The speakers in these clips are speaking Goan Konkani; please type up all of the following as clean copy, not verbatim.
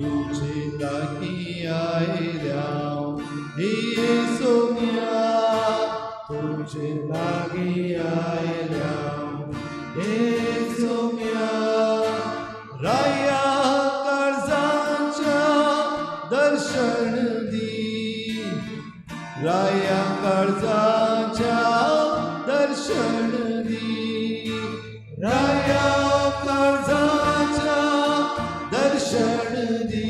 तुझे लागीं आयल्या हे सोम्या, तुझे लागीं आयल्या हे सोम्या। राया काळजाच्या दर्शन दी, राया काळजाच्या दर्शन दी, राया काळजाच्या दर्शन दी,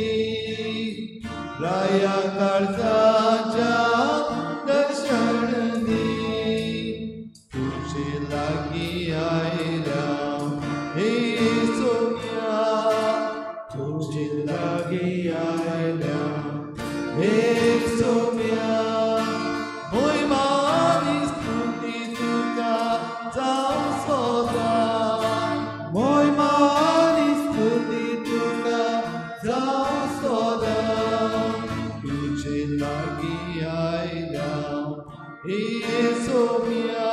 राया काळजाच्या दर्शन दी। तुझे लागीं आयल्या हे सोम्या, तुझे लागीं आयल्या हे सोम्या। मोहिमा आनी स्तुती तुका जावं सदां, मोहिमा आनी स्तुती तुका जावं सदां। तुझे लागीं आयल्या हे सोम्या,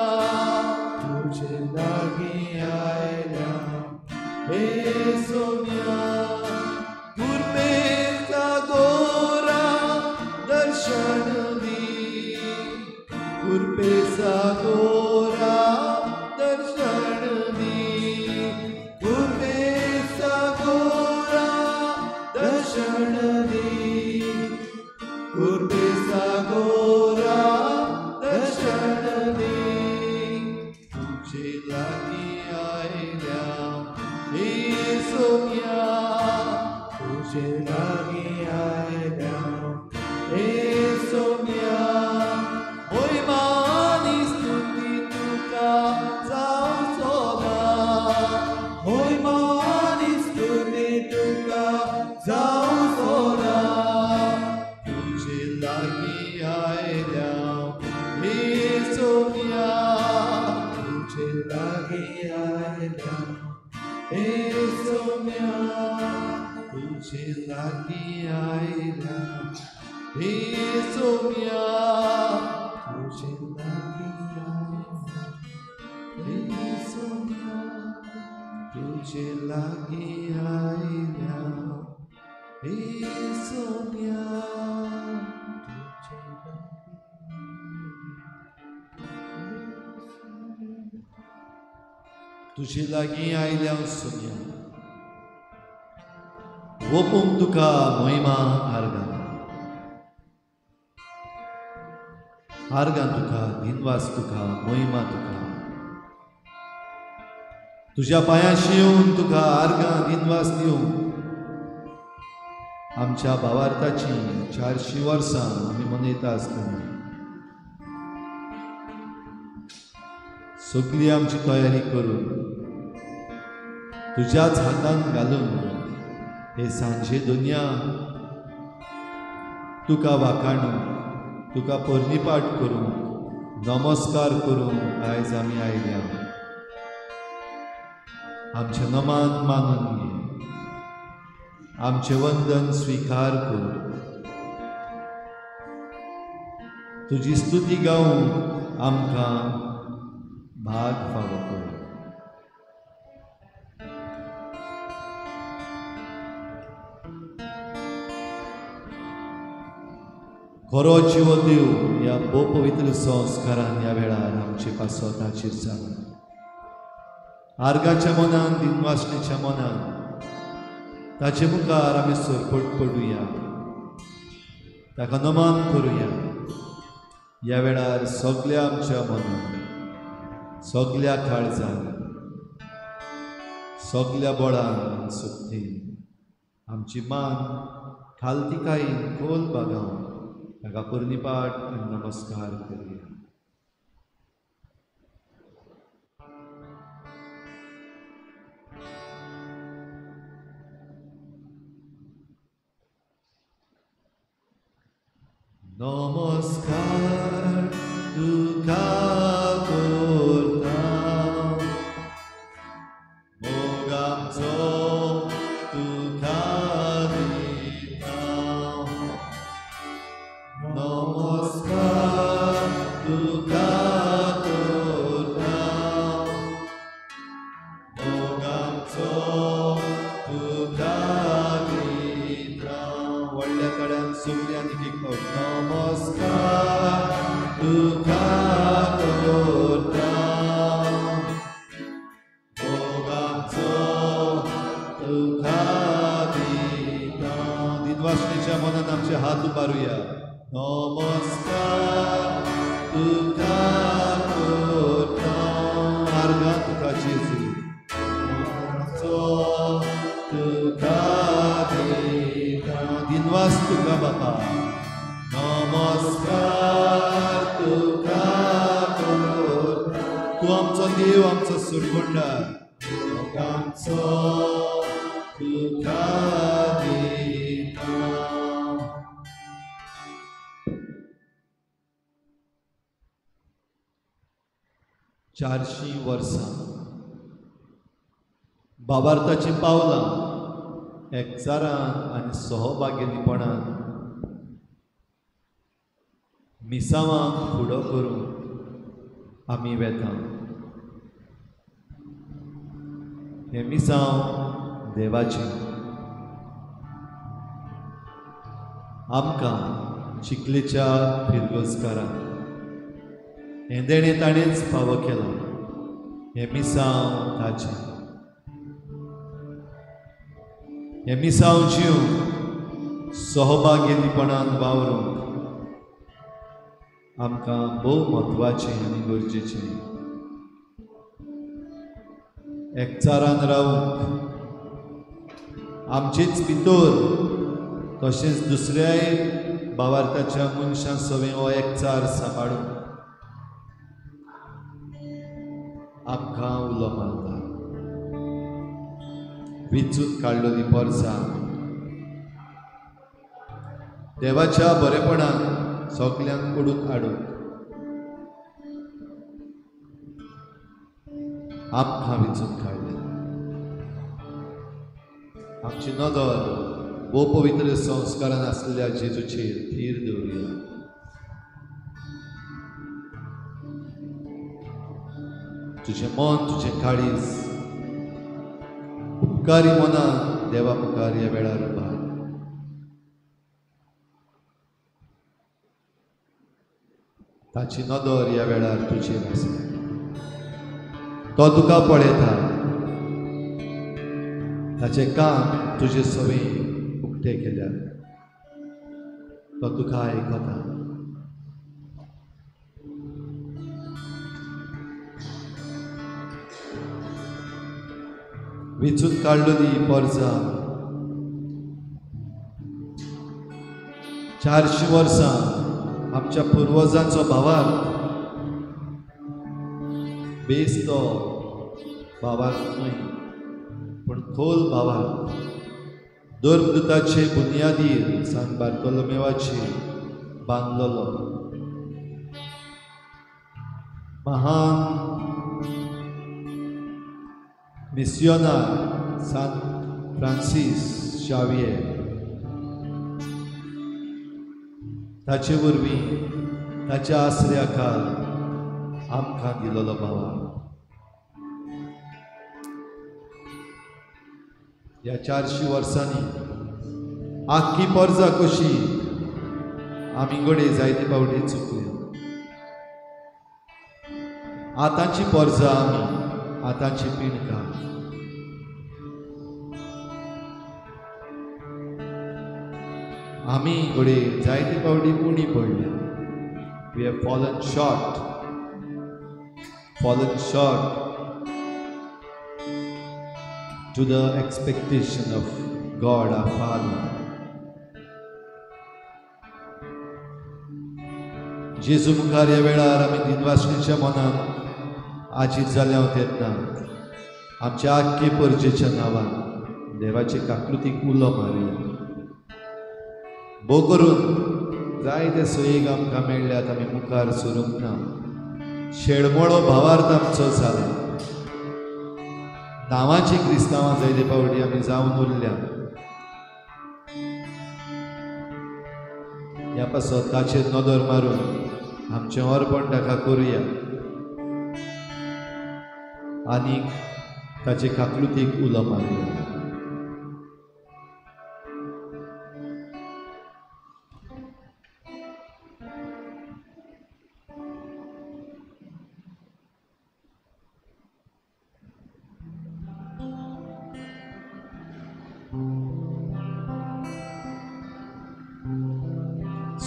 तुझे लागीं आयल्या हे सोम्या। कुर्बेचा गोरा दर्शन दी, कुर्बेचा गोरा दर्शन दी, कुर्बेचा गोरा दर्शन दी, कुर्बेचा गोरा दर्शन दी। तुझे लागीं आयल्या हे सोम्या, तुझे लागीं आयल्या हे सोम्या। मोहिमा आनी स्तुती तुका जावं सदां, मोहिमा आनी स्तुती तुका जावं सदां। तुझे लागीं आयल्या हे सोम्या, तुझे लागीं आयल्या हे सोम्या, तुझे लागीं आयल्या हे सोम्या, तुझे लागीं आयल्या हे सोम्या, तुझे लागीं आयल्या हे सोम्या, तुझे लागीं आयल्या सोम्या। ओपूंक तुका मोहिमा आर्गां, आर्गां तुका, दिनवास तुका, मोहिमा तुका। तुझ्या पांयाशी येवन तुका आर्गां दिनवास दिवंक आमच्या भावार्थाची 400 वर्सां आमी मनयता आसतना सगळी आमची तयारी करून तुझ्याच हातान घालून हे सांजे दुनिया तुका वाखाणूंक, तुका पोरणीपाठ करूंक, नमस्कार करूंक आयज आमी आयल्या। आमचें नमान मानून घे, आमचें वंदन स्विकार कर, तुजी स्तुती गावंक आमकां भाग फावो कर। खरो जिवो देव ह्या भोव पवित्र संस्कारान ह्या वेळार आमचे पासत हाजीर जाला। आर्गाच्या मनान, दिनवासणेच्या मनान ताचे मुखार आमी सरपट पडुया, ताका नमन करुया। ह्या वेळार सगल्या आमच्या मनान, सगल्या काळजान, सगल्या बळान शक्तीन आमची मान खालतिकायेन खोल बागावन ताका पुर्णिपाठ आनी नमस्कार करुया। नमस्कार तुका करता, मोग आमचो तुका दिता। नमस्कार तुका करता, मोग आमचो तुका दिता। नमस्कार तुका करता, भोगाचो तुका दिता. दिनवासनेच्या मनान आमचे हात उबारुया. नमस्कार तुका करता, मार्गान तुका जेजू, भोगाचो तुका दिता. दिनवास तुका बाबा, नमस्कार तुका करता. तूं आमचो देव, आमचो सुरगुंडार, भोगाचो तुका दिता. 400 वर्सां बाबार्थाचीं पावलां एकचारान आनी सहभागीपणान मिसावांक फुडो करून आमी वेता. हें मिसांव देवाचें. आमकां चिखलेच्या फिरगोजकारांक हें देणें ताणेंच फावो केलां. हें मिसांव ताचें. हें मिसांव जिवन सहभागीपणान वावरूंक आमकां भोव म्हत्वाचें आनी गरजेचें. एकचारान रावूंक आमचेच भितर तशेंच दुसऱ्याय बावार्थाच्या मनशां सवें हो एकचार सांबाळूंक आमकां उलो मारता. विचून काडलेली परसा देवाच्या बरेपणान सगल्यांक ओडून हाडूंक आमकां विचून काडले. आमची नदर भोव पवित्र संस्कारान आसलेल्या जेजूचेर थीर दवरुया. तुजें मन, तुजें काळीज उपकारी मनान देवा मुखार ह्या वेळार उबार. ताची नदर ह्या वेळार तुजेर आसा. तो तुका पळयता. ताचे कान तुजे सवें उक्ते केल्यात. तो तुका आयकता. विचून काडलेली परजा 400 वर्सां आमच्या पुर्वजांचो भावार्थ बेस तो भावार्थ न्हय पूण खोल भावार्थ धर्मदूताचे बुन्यादीर सान बार्तोलोमेवाचे बांदलेलो महान मिसियोनार सान फ्रांसीस शावियर ताचे वरवीं ताच्या आसऱ्या खाल आमकां दिलेलो भावार्थ. ह्या 400 वर्सांनी आख्खी परजा कशी आमी घडये जायते फावटी चुकल्या. आतांची परजा आमी, आतांची पिणकां. आमी घडये जायते फावटी उणी पडल्या. We have fallen short, fallen short to the expectation of God our Father. जेजू मुखार ह्या वेळार आमी दिनवासणीच्या मनान आजीत जाल्या तेन्ना आमच्या आख्खे परजेच्या नांवान देवाचे काकृतीक उलो मारुया. भोव करून जायते सोयीक आमकां मेळ्ळ्यात, आमी मुखार सरूंक ना. शेळमोळो भावार्थ आमचो जाला. नांवाची क्रिस्तांवां जायते फावटी आमी जावन उरल्या. ह्या पासत ताचेर नदर मारून आमचें अर्पण ताका करुया आनी ताचे काकलुतीक उलो मारुया.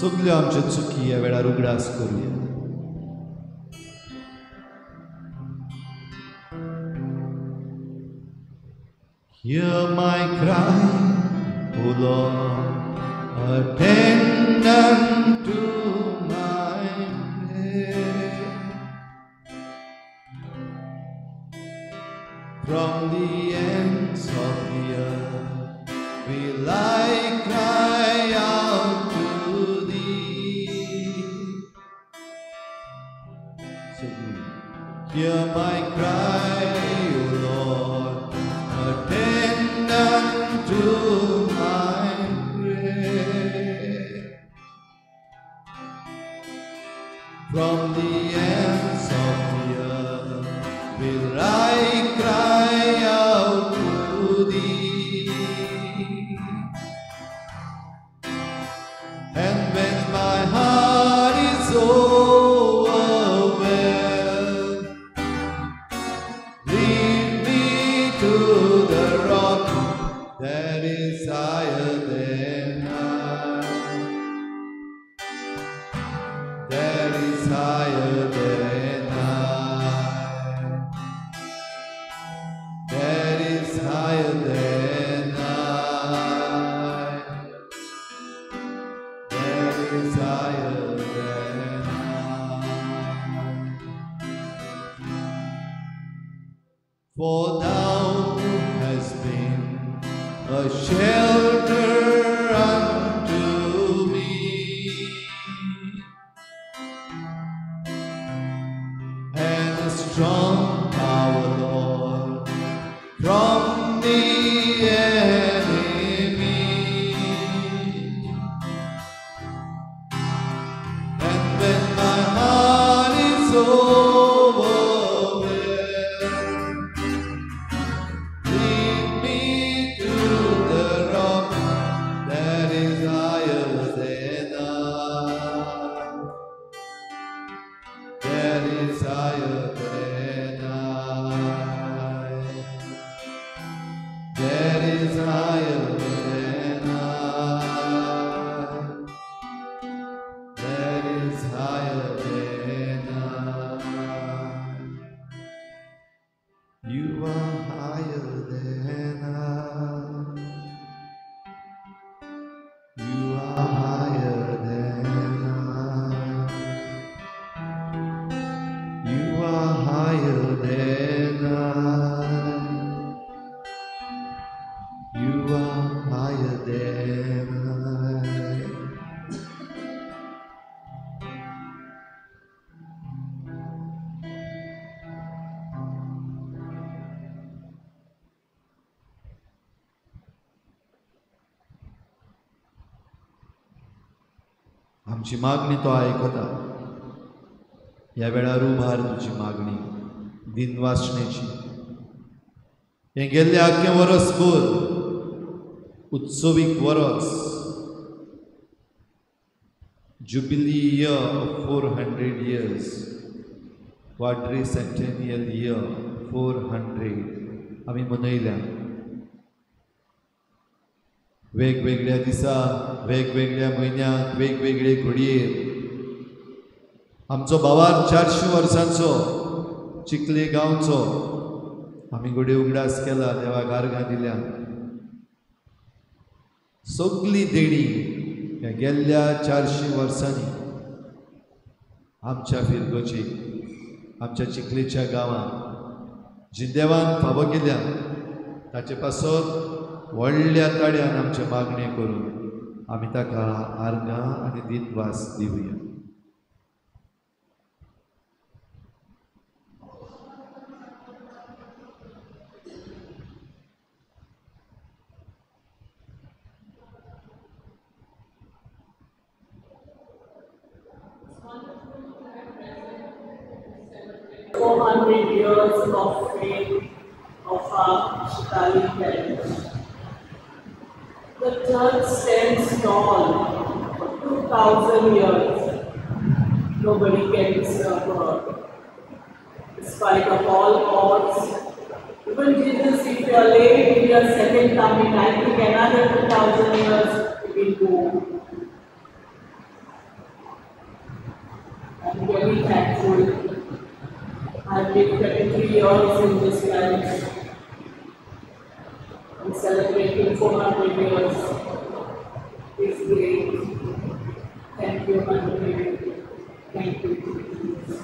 सगल्यो आमच्यो चुकी ह्या वेळार उगडास करुया. Hear my cry, O Lord, attend unto my prayer. From the ends of the earth will I cry out to thee. So hear my cry, O Lord, attend unto my prayer. From the ends of the earth will I cry out to thee. And when my heart is overwhelmed, lead me to the rock that is higher than I, that is higher than I, that is higher than I, that is higher than I. For thou hast been a shelter unto me, and a strong tower, Lord, from the enemy. And when my heart is overwhelmed, lead me to the rock that is higher than I, that is higher than I, that is higher than I, that is higher than I. You are higher than I. You are higher than I. You are higher than I. You are higher than I. आमची मागणी तो आयकता. ह्या वेळार उभार तुजी मागणी दिनवासणेची. हें गेल्लें आख्खें वरसभर उत्सवीक वरस, jubilee year of 400 years, quadricentennial year 400 आमी मनयल्या. वेगवेगळ्या दिसा, वेगवेगळ्या म्हयन्याक, वेगवेगळे घडयेर आमचो बाबार 400 वर्सांचो चिखले गांवचो आमी घडये उगडास केला, देवाक आर्गां दिल्या. सगली देणी ह्या गेल्ल्या 400 वर्सांनी आमच्या फिरगोची, आमच्या चिखलेच्या गांवांत जी देवान फावो केल्या ताचे पासत व्हडल्या ताळ्यान आमचे मागणें करून आमी ताका आर्गां आनी दिनवास दिवया. Years of faith of our Shitali parish. The church stands tall for 2,000 years. Nobody can disturb her. Despite of all odds, even Jesus, if you are late in your second coming, I think another 2,000 years it will go. really thankful. I've been 33 years in this parish and celebrating 400 years is great. Thank you, Mother. Thank you, Jesus.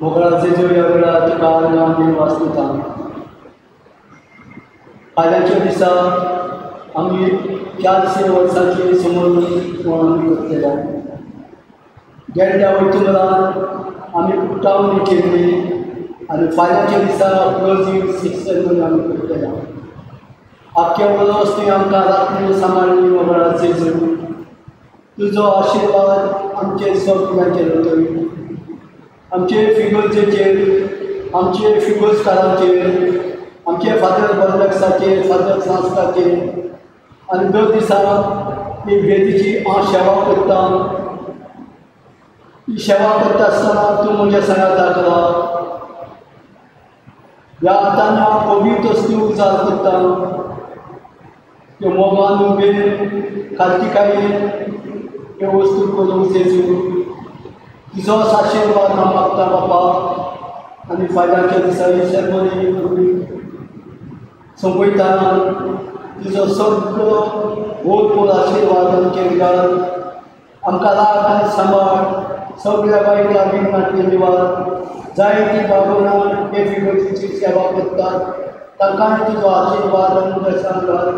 मोगळाचे जो ह्या वेळार तुका आमी वाचता. फाल्यांच्या दिसा आमी 400 वर्सांची समोर आमी करतले. गेल्ल्या वयतुंगरान आमी उक्तावणी केल्ली आनी फाल्यांच्या दिसा क्लोजींग सेशन आमी करतले. आख्खे वर्स तुवें आमकां रातली सांबाळ्ळी मोगळाचे जो तुजो आशिर्वाद आमचे सगळ्यांचेर वतलो. आमचे फिगर्जेचेर, आमचे फिगर्जकारांचेर, आमचे फादर बर्लक्साचेर, फादर फ्रांस्काचेर आनी दर दिसा ही वेदीची हांव सेवा करता. ही सेवा करता आसतना तूं म्हज्या सांगाता करा. ह्या हातान हांव पवित्र वस्तू उजार करता. त्यो मोगान उबेन खालतीकायेन त्यो वस्तू करूंक जेजू तुजो आशिर्वाद हांव मागता बापा. आनी फाल्यांच्या दिसा ही सेरेमनी सोंपयतना तुजो सगळो भरपूर आशिर्वाद आमचेर घाल. आमकां राख आनी सांबाळ सगळ्या वायट विघ्नांतले निवार. जायतीं बाबुलां हे फिगर्जीची सेवा करतात तांकांय तुजो आशिर्वाद आनी दर्शन घाल.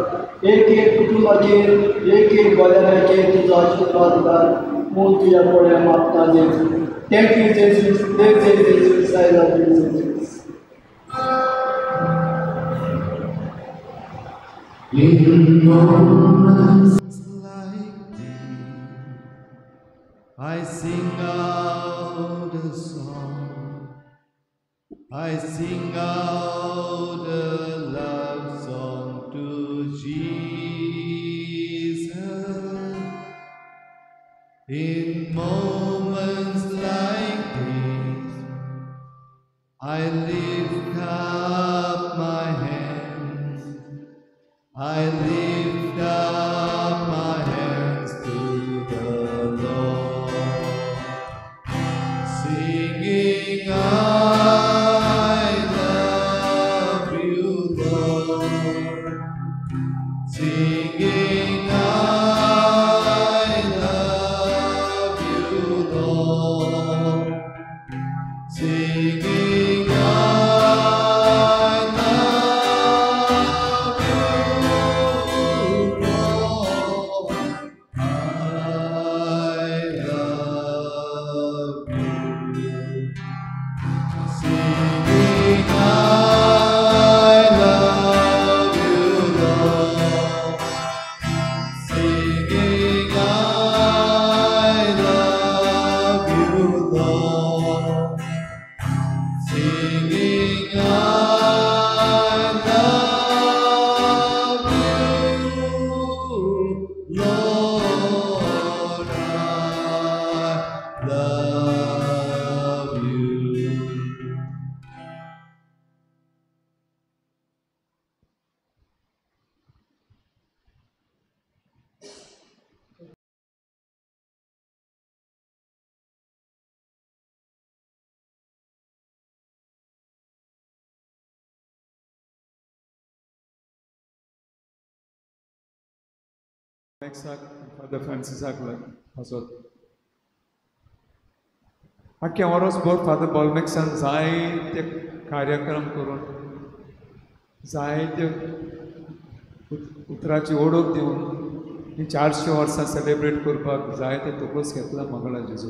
एक एक कुटुंबाचेर, एक एक गोल्याचेर तुजो आशिर्वाद घाल म्हूण तुज्या पोळ्या मागता जेजू. Thank you Jesus. Thank you Jesus. I love you Jesus. In moments like these, I sing out a song. I sing out a love song to Jesus. In moments like these, I lift up my hands. I lift up my hands to the Lord, singing, I love you, Lord. Singing, I love you, Lord. Singing, I love you, Lord. I love you. Lord, singing I love you, Lord, I love you. Father फ्रांसिसाक पासत आख्खें वरसभर फादर बॉलमॅक्सान जायते कार्यक्रम करून जायते उतराची ओळख दिवन ही 400 वर्सां सेलिब्रेट करपाक जायते तोकोस घेतला मंगळा जेजू.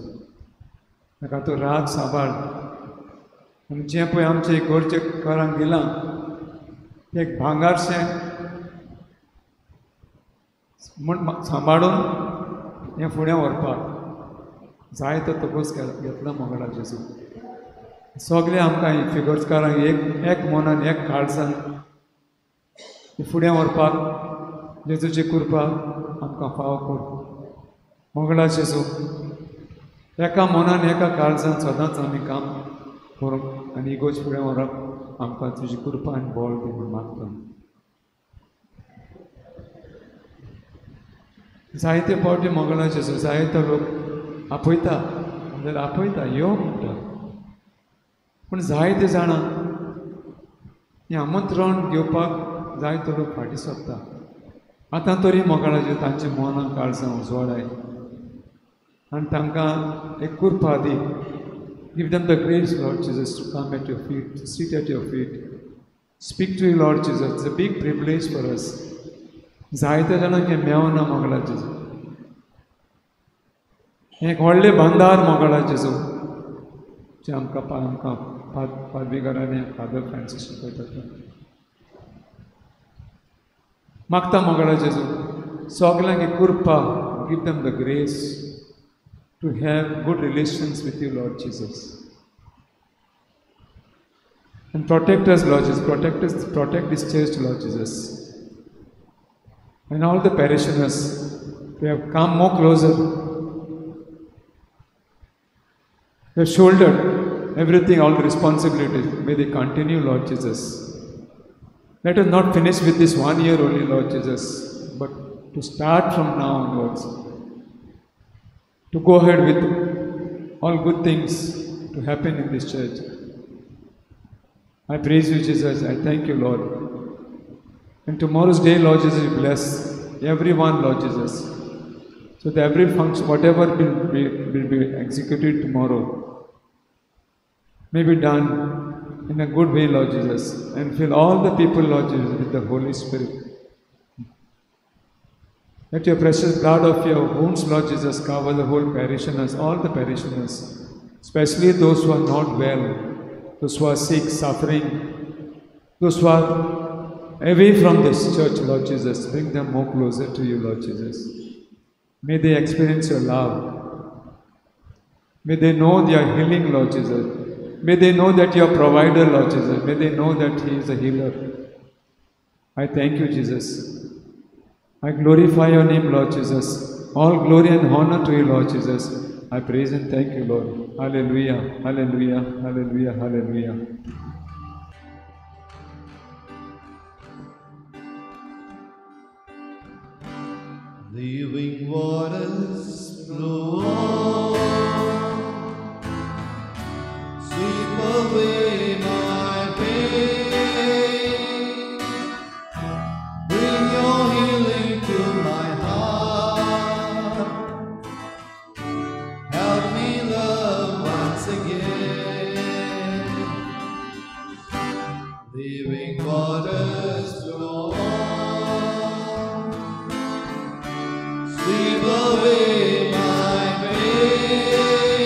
ताका तो राग सांबाळ आनी जें पळय आमचे इगोर्जेकारांक दिलां तें एक भांगारशें म्हूण सांबाळून हें फुडें व्हरपाक जायतो तपोस घेतला मंगळा जेजू. सगळे आमकां फिगर्सकारांक एक एक मनान एक काळजान फुडें व्हरपाक जेजूची कृपा आमकां फावो कर मंगळा जेजू. एका मनान एका काळजान सदांच आमी काम करूंक आनी इगोर्ज फुडें व्हरप आमकां तुजी कृपा आनी बळ दी म्हूण मागता. जायते फावटी मंगळा जेजू जायतो लोक आपयता जाल्यार आपयता यो म्हणटा, पूण जायते जाणां हें आमंत्रण घेवपाक जायतो लोक फाटीं सरता. आतां तरी मंगळा जेजू तांची मनां काळजां उजवाडाय आनी तांकां एक कृपा दी. Give them the grace, Lord Jesus, to come at your feet, to sit at your feet, speak to you, Lord Jesus. It's a big privilege for us. जायते जाणांक हें मेवना मंगळा जेजू. हें एक व्हडलें भांडार मंगळा जेजू जें आमकां आमकां पादवीकारांनी फादर फ्रांसीस शिकयतात. मागता मंगळा जेजू सगल्यांक एक कृपा. Give them the grace to have good relations with you, Lord Jesus. And protect us, Lord Jesus. Protect us, protect this church, Lord Jesus. And all the parishioners, they have come more closer. They have shouldered everything, all the responsibilities. May they continue, Lord Jesus. Let us not finish with this 1 year only, Lord Jesus, but to start from now onwards, to go ahead with all good things to happen in this church. I praise you, Jesus. I thank you, Lord. And tomorrow's day, Lord Jesus, you bless everyone, Lord Jesus. So that every function, whatever will be executed tomorrow, may be done in a good way, Lord Jesus. And fill all the people, Lord Jesus, with the Holy Spirit. Let your precious blood of your wounds, Lord Jesus, cover the whole parishioners, all the parishioners, especially those who are not well, those who are sick, suffering, those who are away from this church, Lord Jesus. Bring them more closer to you, Lord Jesus. May they experience your love. May they know their healing, Lord Jesus. May they know that you are provider, Lord Jesus. May they know that He is a healer. I thank you, Jesus. I glorify your name, Lord Jesus. All glory and honor to you, Lord Jesus. I praise and thank you, Lord. Hallelujah, hallelujah, hallelujah, hallelujah. Living waters flow on, sweep away my pain, bring your healing to my heart, help me love once again. Living waters flow on, sweep away my pain.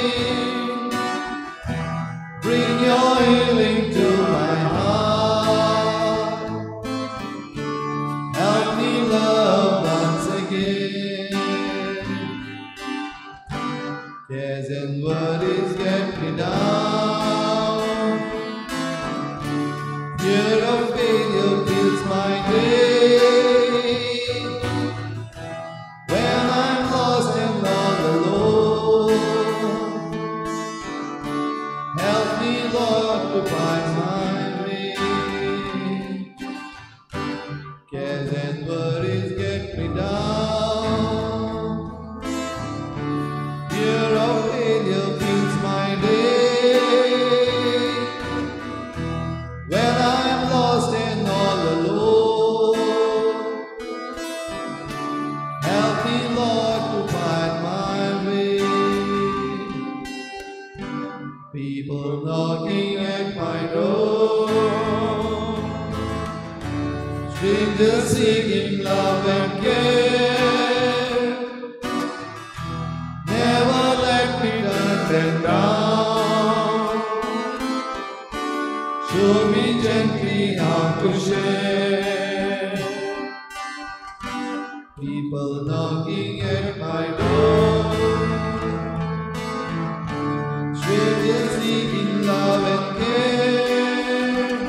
Lord, to find my way. Cares and worries get me down. Fear of failure fills my day. When I'm lost and all alone, help me, Lord, to find my way. People knocking at my door, strangers seeking love and care. Never let me turn them down. Show me gently how to share. People knocking at my door, strangers seeking love and care.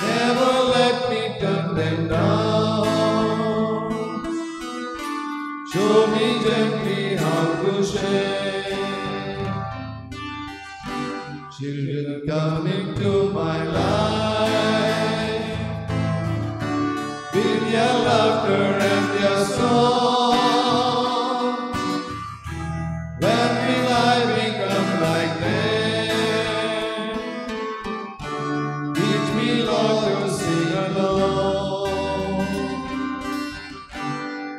Never let me turn them down. Show me gently how to share. Children come into my life with their laughter and their song. When will I become like them? Teach me, Lord, to sing along.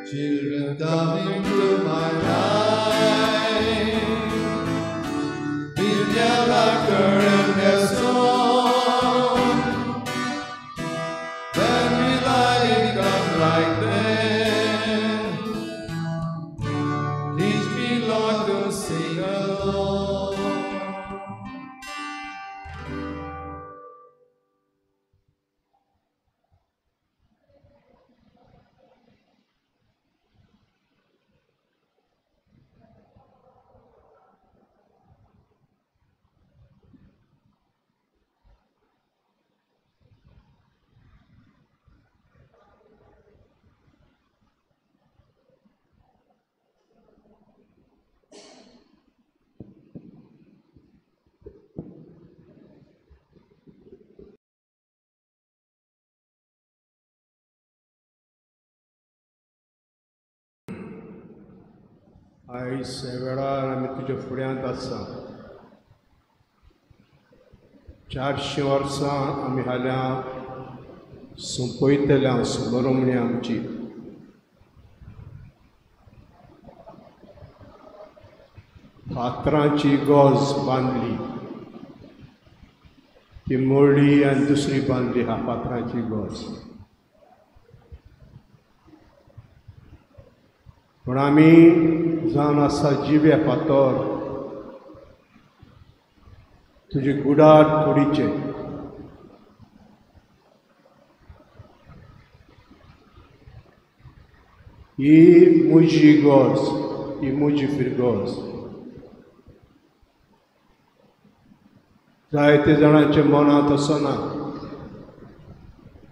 Children come into my life with their laughter and their song. When will I become like them? Teach me, Lord, to sing along. आयज वेळार आमी तुज्या फुड्यांत आसा. 400 वर्सां आमी हाल्यां सोंपयतल्या सुमरमणी आमची. फातरांची गज बांदली, ती मोडली आनी दुसरी बांदली हा फातरांची गज. पूण आमी जावन आसा जिवे फातर तुजे गुडार कुडीचे. ही म्हजी गज, ही म्हजी फिरगज. जायते जाणांच्या मनांत असो ना,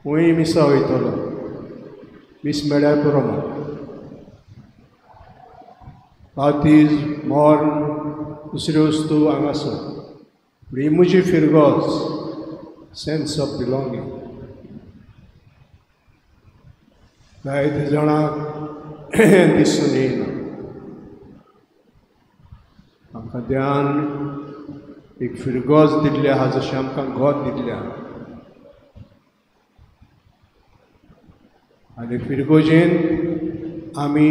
खंय मिसा वयतलो, मीस मेळ्यार पुरो म्हाका. बातीज मर्ण दुसऱ्यो वस्तू हांगासर. पूण ही म्हजी फिरगज, सेन्स ऑफ बिलोंगींग. जायते जाणांक दिसून येयना. आमकां ध्यान एक फिरगज दिल्ली आहा, जशें आमकां गोद दिल्लें आहा. आनी फिरगोजेन आमी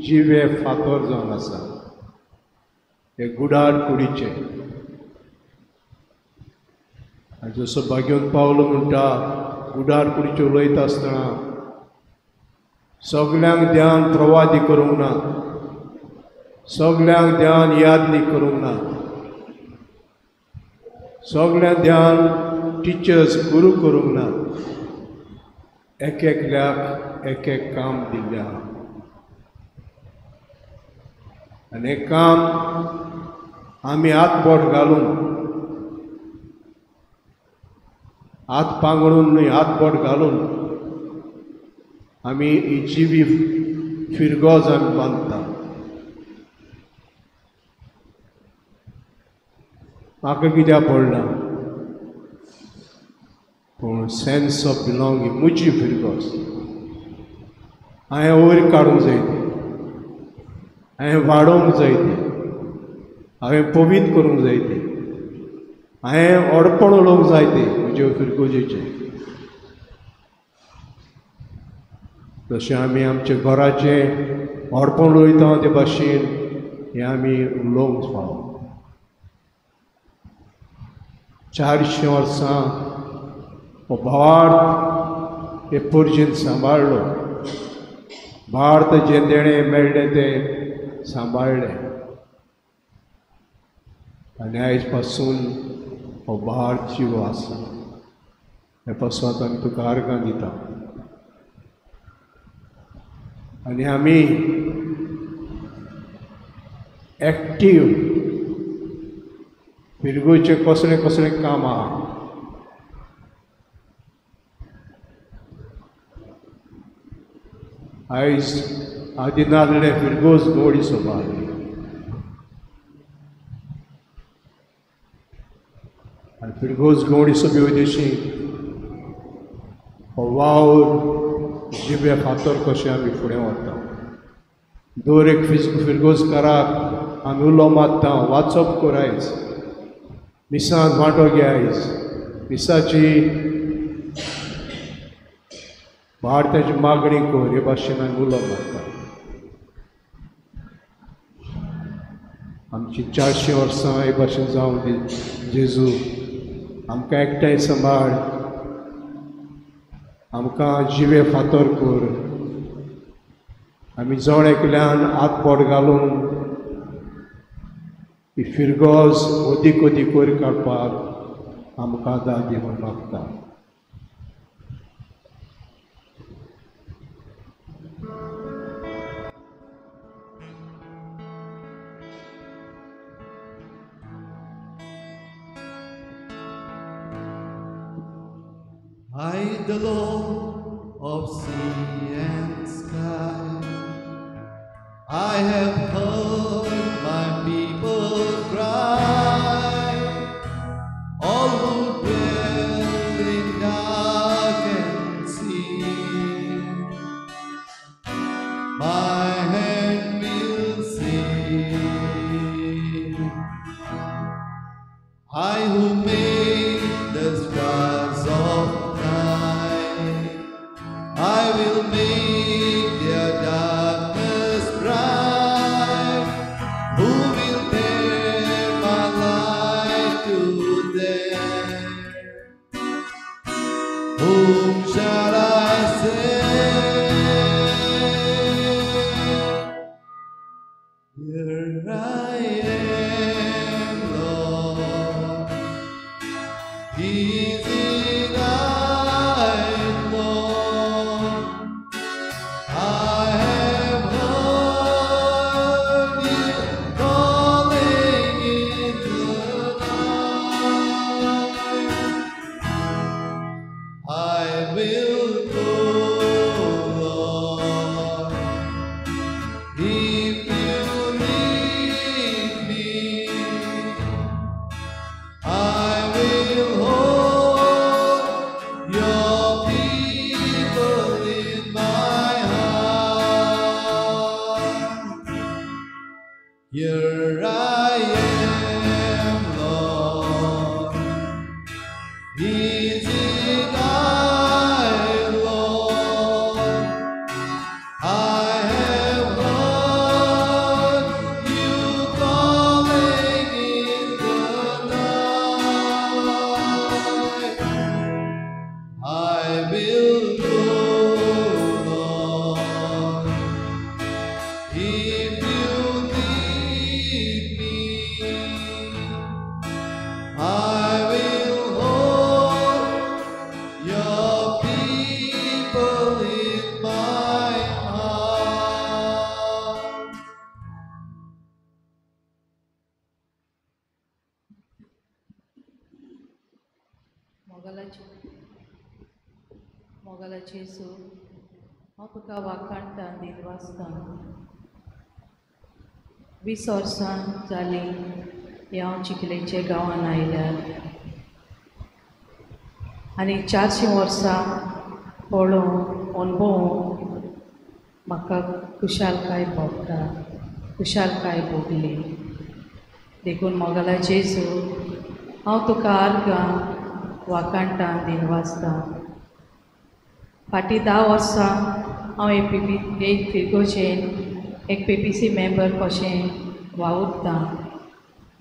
जिवे फातर जावन आसा, हे गुडार कुडीचे. आनी जसो भाग्योन पावलो म्हणटा, गुडार कुडीचे उलयता आसतना सगल्यांक ध्यान प्रवादी करूंक ना, सगल्यांक ध्यान यादनी करूंक ना, सगळ्यांक ध्यान टिचर्स गुरू करूंक ना. एक एकल्याक एक एक काम दिल्लें आहा आनी हें काम आमी हात बोट घालून, हात पांगळून न्हय, हात बोट घालून आमी ही जिवी फिरगोज आमी बांदता. म्हाका कित्याक पडलां, पूण सेन्स ऑफ बिलोंगींग म्हजी फिरगोज हांवें वयर काडूंक जाय ती, हांवें वाडोवंक जाय ती, हांवें पवित्र करूंक जाय ती, हांवें अडपण उलोवंक जाय ती म्हज्या फिरगोजेचें. तशें आमी आमच्या घराचें अडपण उलयता ते भाशेन हें आमी उलोवंक फावो. 400 वर्सां हो भावार्थ हे पुर्जेन सांबाळ्ळो, भारत जें देणें मेळ्ळें तें सांबाळ्ळें आनी आयज पासून हो भारत जिवो आसा. हे पासून आमी तुका आर्गां दिता आनी आमी एक्टीव फिरगोचें कसलें कसलें काम आहा आयज आदी नासले फिरगोज गोडी सभा आनी फिरगोज गोडी सभे वयतशी हो वावर जिबे फातर कशें आमी फुडें वता. दर एक फिरगोजकाराक आमी उलो मारता, वाचप कर आयज, मिसांत वांटो घे आयज, मिसाची भारताची मागणी कर, हे भाशेन आमी उलो मारता. आमची 400 वर्सां हे भाशेन जावं दी जेजू, आमकां एकठांय सांबाळ, आमकां जिवे फातर कर, आमी जण एकल्यान हात बोट घालून ही फिरगोज अदीक अदीक वयर काडपाक आमकां दाद म्हूण मागता. I, the Lord of sea and sky, I have heard my people cry, all who dwell in darkened sea. My hand will save. I who made the stars of night, I will make their darkness bright. Who will bear my light to them? Whom shall I send? Here I am, Lord. Is it I, Lord? I have heard you calling in the night. I will go, Lord, if you lead me. I will hold your people in my heart. Here I am, Lord. Is it I, Lord? I have heard you calling in the night. I will go, Lord, if you lead me. I will hold your people in my heart. मोगालाचे जेजू, हांव तुका वाखाणटां, दिनवासतां. 20 वर्सां जालीं हांव चिखलेचे गांवान आयल्यार आनी 400 वर्सां पळोवन अणभवून म्हाका खुशालकाय भोगता, खुशालकाय भोगली. देखून मोगाला जेजू हांव तुका आर्गां वाखाणटां दिनवासतां. फाटीं 10 वर्सां हांव एक फिरगोजेन एक PPC member कशें वावुरतां.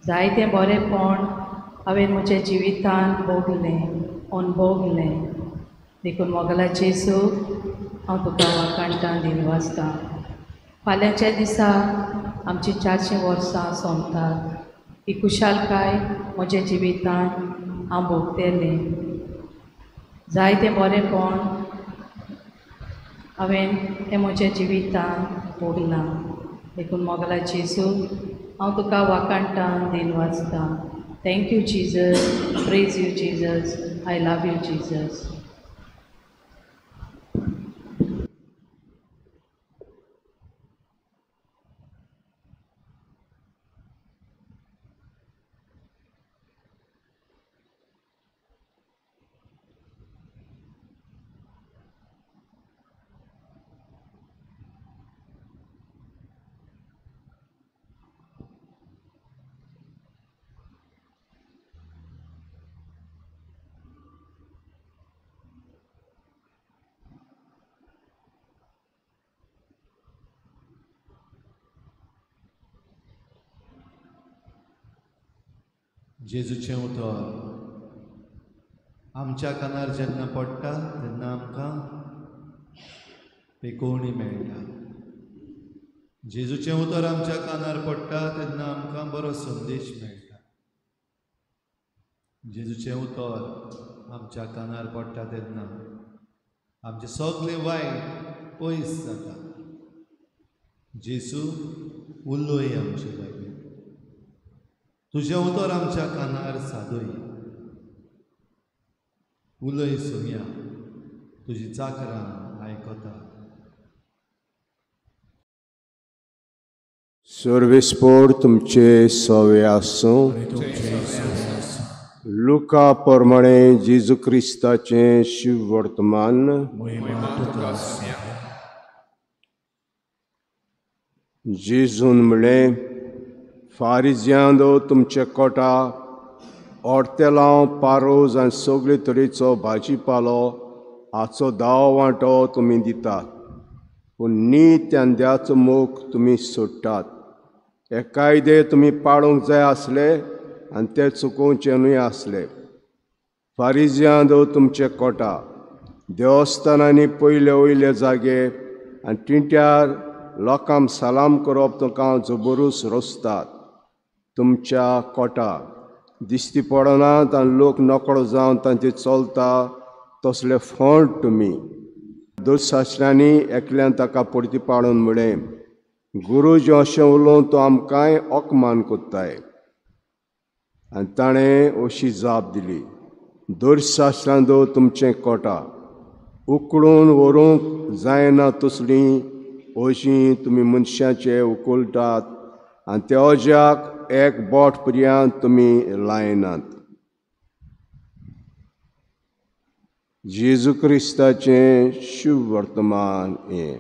जायतें बरेंपण हांवें म्हज्या जिवितान भोगलें, अणभवलें. देखून मोगाला जेजू हांव तुका वाखाणटां दिनवासतां. फाल्यांच्या दिसा आमची 400 वर्सां सोंपतात. ही खुशालकाय म्हज्या जिवितान हांव भोगतलें. जायतें बरेंपण हांवें हें म्हज्या जिवितान भोगलां. देखून मोगाला जेजू हांव तुका वाखाणटां दिनवासतां. Thank you Jesus, praise you Jesus, I love you Jesus. जेजूचें उतर आमच्या कानार जेन्ना पडटा तेन्ना आमकां पेकोवणी मेळटा. जेजूचें उतर आमच्या कानार पडटा तेन्ना आमकां बरो संदेश मेळटा. जेजूचें उतर आमच्या कानार पडटा तेन्ना आमचें सगळें वायट पयस जाता. जेजू उलय आमचे लागीं, तुजें उतर आमच्या कानार सादय. उलय सोम्या, तुजी चाकरां आयकता. सर्वेस्पोर तुमचे सवे आसूं. लुका प्रमाणे जेजू क्रिस्ताचें शिववर्तमान. जेजून म्हळें, फारिजियांदो तुमचे कोटा ऑर्तेलांव पारोज आनी सगळे तरेचो भाजीपालो हाचो 10 वांटो तुमी दितात, पूण नीत आनी द्याचो मोग तुमी सोडटात. हे कायदे तुमी पाळूंक जाय आसले आनी ते चुकोवचे न्हय आसले. फारिजियांदो तुमचे कोटा देवस्थानांनी पयले वयले जागे आनी टिंट्यार लोकांक सलाम करप तुमकां जबरूस रोसतात. तुमच्या कोटा दिश्टी पडनात आनी लोक नकळो जावन तांचे चलता तसले फोंड तुमी. दुस्शास्त्र्यांनी एकल्यान ताका परती पाडून म्हळें, गुरुजी अशें उलोवन तो आमकांय अपमान कोत्ताय. आनी ताणें अशी जाप दिली, दुस्शास्त्रांदो तुमचें कोटा उकळून व्हरूंक जायना तसलीं अशीं तुमी मनशाचे उकळटात आनी त्या अज्याक एक बोट पर्यंत तुमी लायनात. जेजू क्रिस्ताचें शुभवर्तमान हें.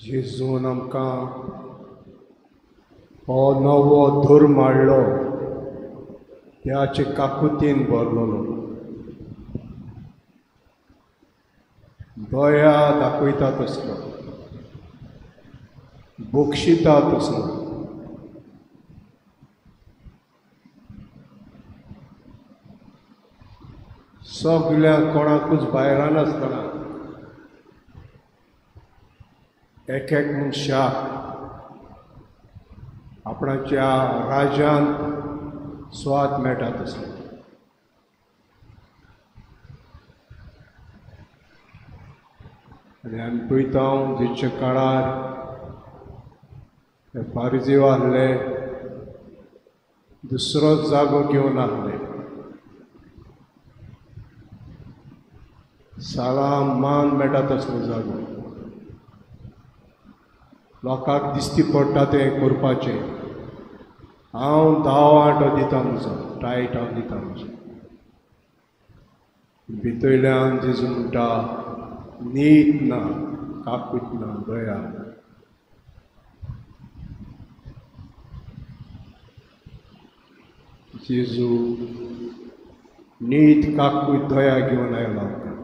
जेजून आमकां हो नवो धर्म हाडलो, त्याचे काकुतीन भरलेलो, दया दाखयता तसलो, बक्षिता तसलो. सगळ्या कोणाकूच भायरान आसतना एक एक मनशाक आपणाच्या राज्यांत स्वाद मेळटा तसलो. आनी आमी पळयता जेच्या काळार हे फारिजीव आहले, दुसरो जागो घेवन आहले, सालाम मान मेळटा तसलो जागो, लोकांक दिश्टी पडटा तें करपाचें. हांव 10 वांटो दिता म्हजो, टायट हांव दिता म्हजो. भितरल्यान जेजू म्हणटा नीत ना, काकूत ना, दया ना. जेजू नीत काकूत दया घेवन आयला आमकां.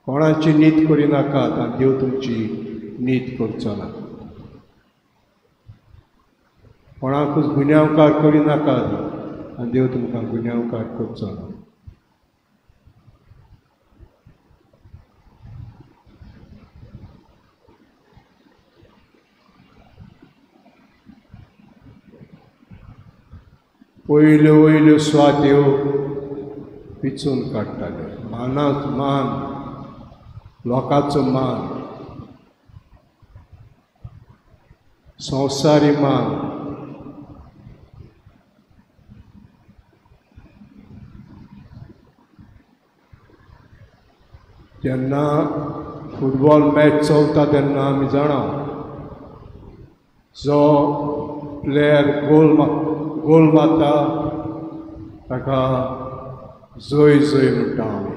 कोणाची नीत करिनाकात आनी देव तुमची नीत करचो ना. कोणाकूच गुन्यांवकार करिनाकात आनी देव तुमकां गुन्यांवकार करचो ना. वयल्यो वयल्यो स्वात्यो पिचून काडटाले. मानाच मान, लोकांचो मान, संवसारी मान. जेन्ना फुटबॉल मॅच चलता तेन्ना आमी जाणा जो प्लेयर गोल मारता ताका जय जय म्हणटा आमी.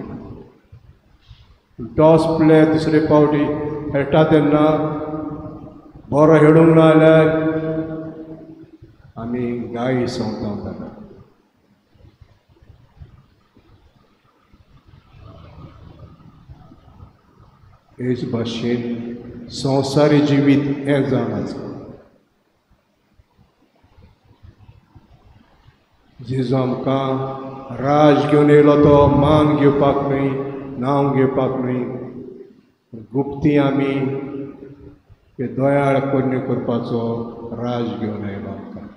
टॉस प्लेयर दुसरे पावटी खेळटा तेन्ना बरो खेळूंक ना जाल्यार आमी गाळी संवता ताका. हेच भाशेन संवसारी जिवीत हें जावन आसा. जेजू आमकां राज घेवन येयलो तो मान घेवपाक न्हय, नांव घेवपाक न्हय, गुप्ती आमी ते दयाळ करण्यो करपाचो राज घेवन आयलो आमकां.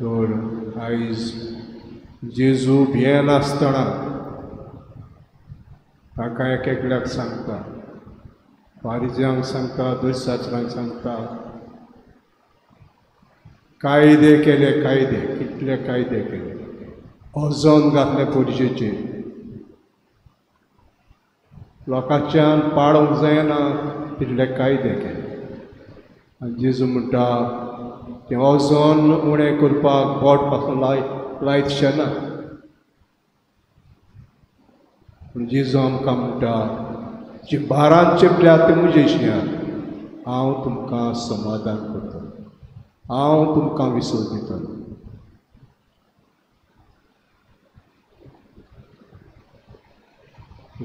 तर आयज जेजू भियेनासतना ताका एक एकल्याक सांगता, फारिज्यांक सांगता, दुस्साचरांक सांगता, कायदे केले, कायदे कितले कायदे केले, अजन घातले पुरजेचेर, लोकांच्यान पाळूंक जायना तितले कायदे केले. आनी जेजू म्हणटा तें अजन उणें करपाक बोट पासून लायतशें ना. पूण जेजू आमकां म्हणटा जी भारान चेपल्या ते म्हजेशी हांव तुमकां समाधान करतलो, हांव तुमकां विसव दितलो.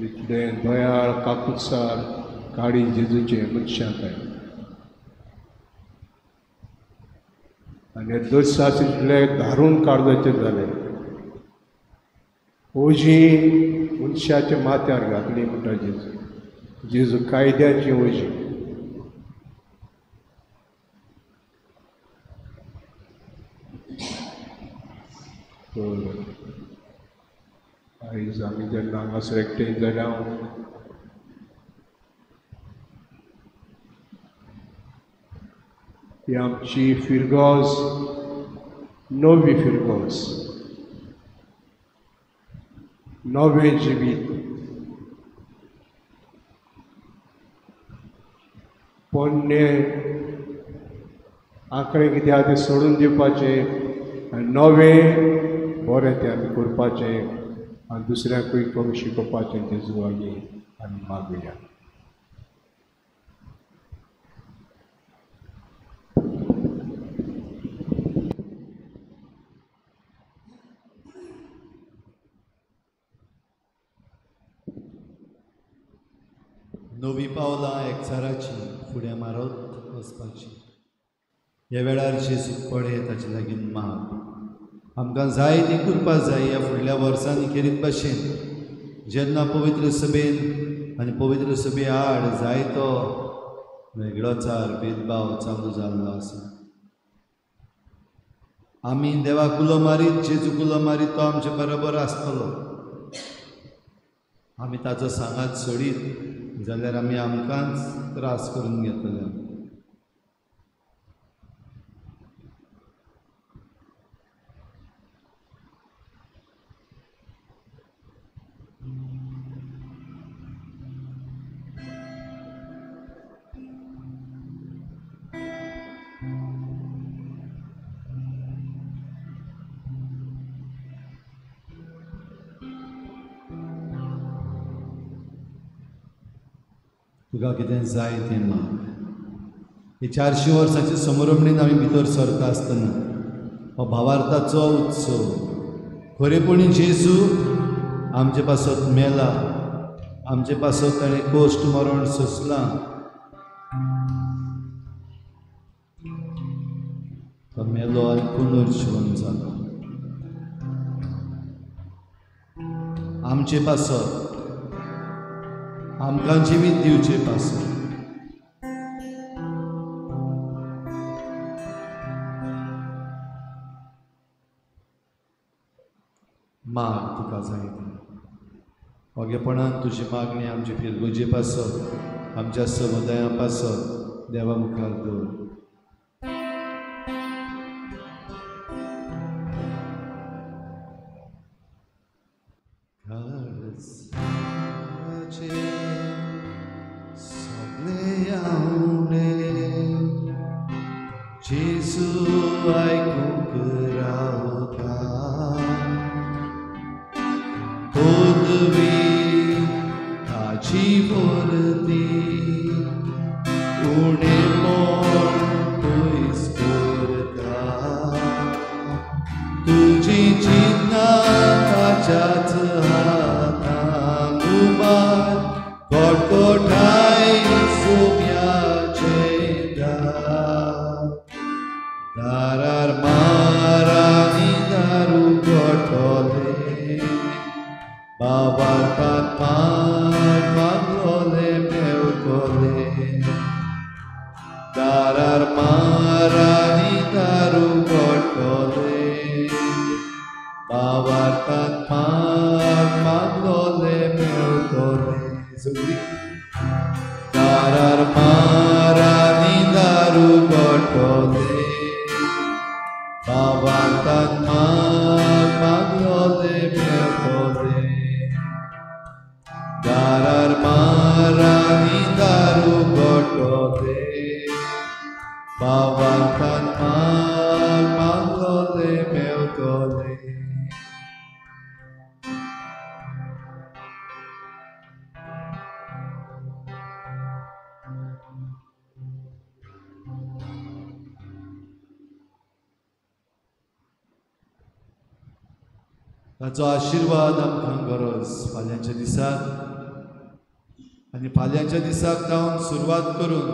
इतलें दयाळ काकुत्सार काळी जेजूचे मनशांक आयलें. आनी दुस्सास इतले धारून काळजाचे जाले, ओजी मनशाच्या माथ्यार घातली म्हणटा जेजू. जेजू कायद्याची ओजी. तर आयज आमी जेन्ना हांगासर एकठांय जाल्या ही आमची फिरगोज, नवी फिरगोज, नवें जिवीत, पोन्ने आंकडे कितें आहा तें सोडून दिवपाचें आनी नवें बरें तें आमी करपाचें आनी दुसऱ्यांकूय करूंक शिकोवपाचें जेजू लागीं आमी मागुया. नवी पावलां एकचाराची फुडें मारत वचपाची. ह्या वेळार जेजूक पळय ताचे लागीं माग. आमकां जाय ती कृपा जाय. ह्या फुडल्या वर्सांनी खेरीत भाशेन जेन्ना पवित्र सभेन आनी पवित्र सभे आड जायतो वेगळोचार भेदभाव चालू जाल्लो आसा. आमी देवाक उलो मारीत, जेजूक उलो मारीत, तो आमचे बरोबर आसतलो. आमी ताचो सांगात सोडीत जाल्यार आमी आमकांच त्रास करून घेतले. तुका कितें जाय तें माग. हे 400 वर्सांचे समरमणीन आमी भितर सरता आसतना हो भावार्थाचो उत्सव. खरेपणी जेजू आमचे पासत मेला, आमचे पासत ताणें कोश्ट मरण सोंसलां. तो मेलो आनी पुनर्जीवन जालो आमचे पासत, आमकां जिवीत दिवचे पासत. माग तुका जाय तें. ओगेपणान तुजी मागणी आमचे फिरगुजे पासत, आमच्या समुदाया पासत देवा मुखार दवर. जेजू आयकूंक रावता, पदवी ताची वरती उणेपण पयस करता. तुजी चिंतना ताच्याच हातान उबार, कोटकोठाय सुम्याचें दार. दारार मारानी दारू गोठोले, बाबार्तान पान मागलोले मेवतोले. दारार मारानी दारू गोठोले, बाबार्तान पान मागलोले मेवतोले. दारार मारानी दारू गोठोले, बाबार्तान मान मागलोले मेवतोले. दारार मारानी दारू गोठोले, बाबार्तान मान मागलोले मेवतोले. ताचो आशिर्वाद आमकां गरज फाल्यांच्या दिसाक, आनी फाल्यांच्या दिसाक जावन सुरवात करून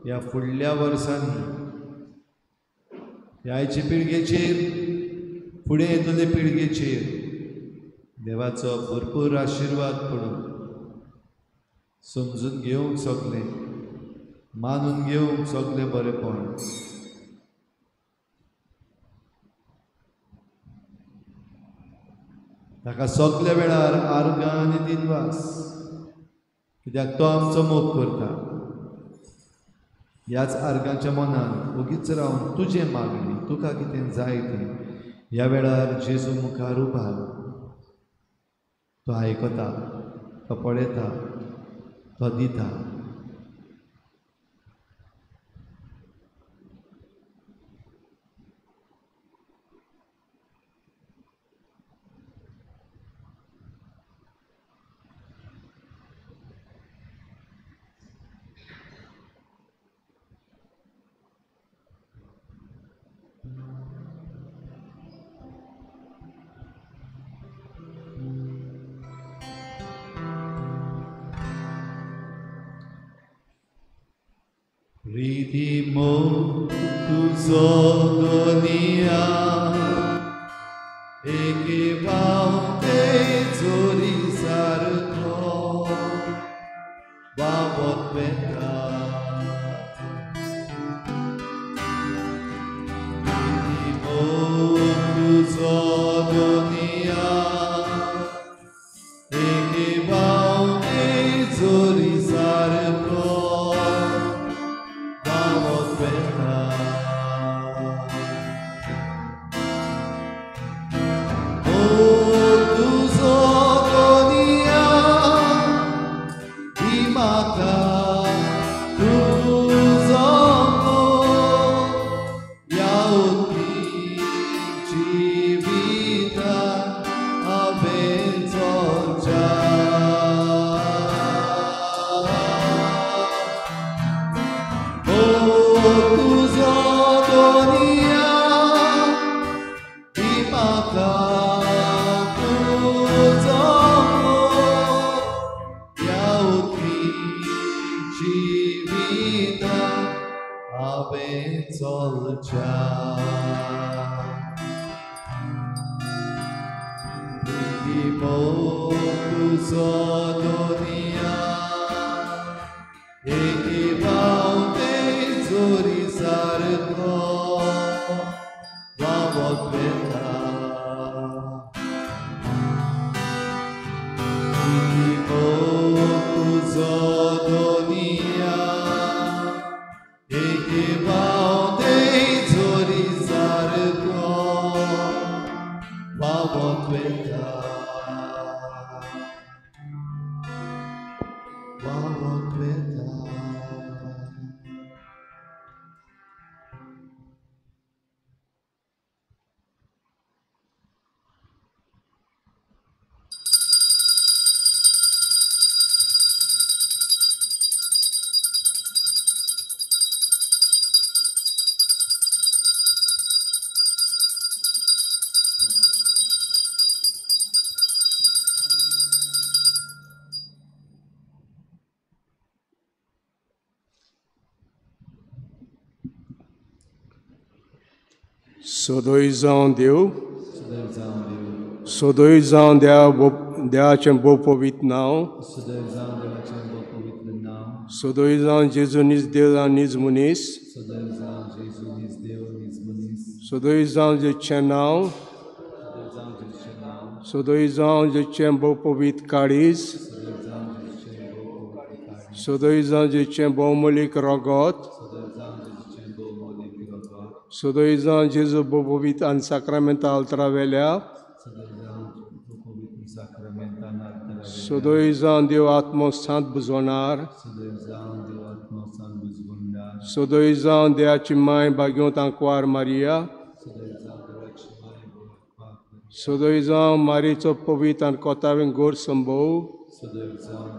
ह्या फुडल्या वर्सांनी ह्या आयचे पिळगेचेर, फुडें येतले पिळगेचेर देवाचो भरपूर आशिर्वाद पडूं. समजून घेवंक सगलें, मानून घेवंक सगलें बरेंपण. ताका सगल्या वेळार आर्गां आनी दिनवास, कित्याक तो आमचो मोग करता. ह्याच आर्गांच्या मनान ओगीच रावन तुजें मागणी, तुका कितें जाय तें ह्या वेळार जेजू मुखार उबार. तो आयकता, तो पळयता, तो दिता. प्रीती मोग तुजो दुनिया, एके पावते जोरी सारको वावत वेता. म्हाका तुजो मोग ह्या उदकी जिवितान हांवें चलच्या. ओ तुजो दोनिया दी म्हाका तुजो मोग ह्या उदकी जिवितान हांवें चलच्या. दी मोग तुजो दोनिया एके पावते जोरी सारको व्हांवत वेता. दी मोग तुजो दोनिया एके पावते जोरी सारको व्हांवत वेता. व्हांवत वेता. सदोय जावं देव, सदैव जावं देव, सदोय जावं देवा देवाचें भोव पवित्र नांव, सदैव जावं देवाचें भोव पवित्र नांव, सदोय जावं जेजू नीज देव आनी नीज मनीस, सदैव जावं जेजू नीज देव नीज मनीस, सदोय जावं जेचें नांव, सदैव जावं जेजूचें नांव, सदोय जावं जेचें भोव पवित्र काळीज, सदैव जावं जेजूचें भोव पवित्र काळीज, सदोय जावं जेचें भोवमोलीक रगत, सदैव जावं जेजूचें भोव मोलीक रगत, सदोय जावं जेजू भोव पवित्र आनी साक्रामेंता आल्तरावेल्या, सदैव जावं भोव पवित्र साक्रामेंतान आल्तरावेल्या, सदोय जावं देव आत्मो सांत बुजवणार, सदैव जावं देव आत्मो सांत बुजवणार, सदोय जावं देवाची माय भाग्यवंत आंकवार मारिया, सदैव जावं देवाची माय भाग्यवंत मारिया, सदोय जावं मारीचो पवित्र आनी कोतावें गोर संभव, सदैव जावं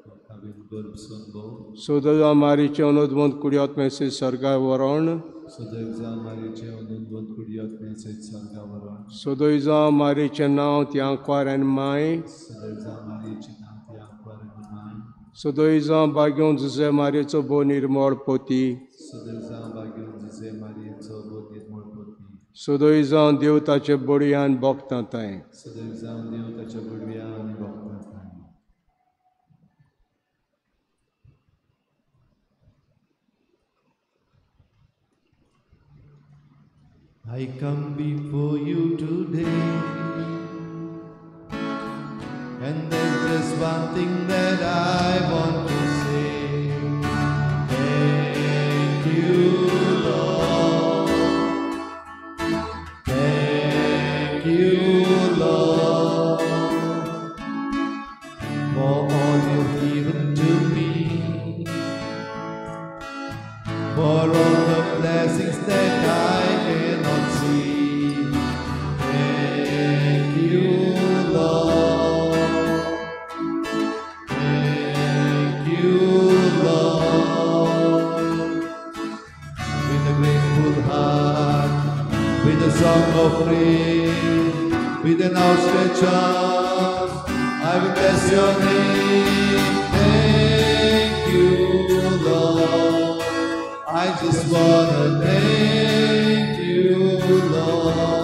कोतावें गोर संभव, सदोय जावं मारीचें अनुदवंत कुडयोत मेसेज सर्गार व्हरण, सदैव जावं मारीचें अनुदवंत कुडयोत मेसेज सर्गार व्हरण, सदोय जावं मारीचें नांव ती आंकवार आनी माय, सदैव जावं मारीचें नांव ती आंकवार आनी माय, सदोय जावं भाग्यवंत जुजे मारयेचो भोव निर्मळ पोती, सदैव जावं भाग्यवंत जुजे मारयेचो भोव निर्मळ पोती, सदोय जावं देव ताचे बडयान भोगता तांय, सदैव जावं देव ताच्या बडव्यान भोगता तांय. I come before you today, and there's just one thing that I want to say. Thank you, Lord. Thank you, Lord, for all you've given to me, for all the blessings that I cannot see. Thank you, Lord. Thank you, Lord. With a grateful heart, with a song of praise, with an outstretched arm, I will bless your name. Thank you, Lord. I just wanna thank you, Lord.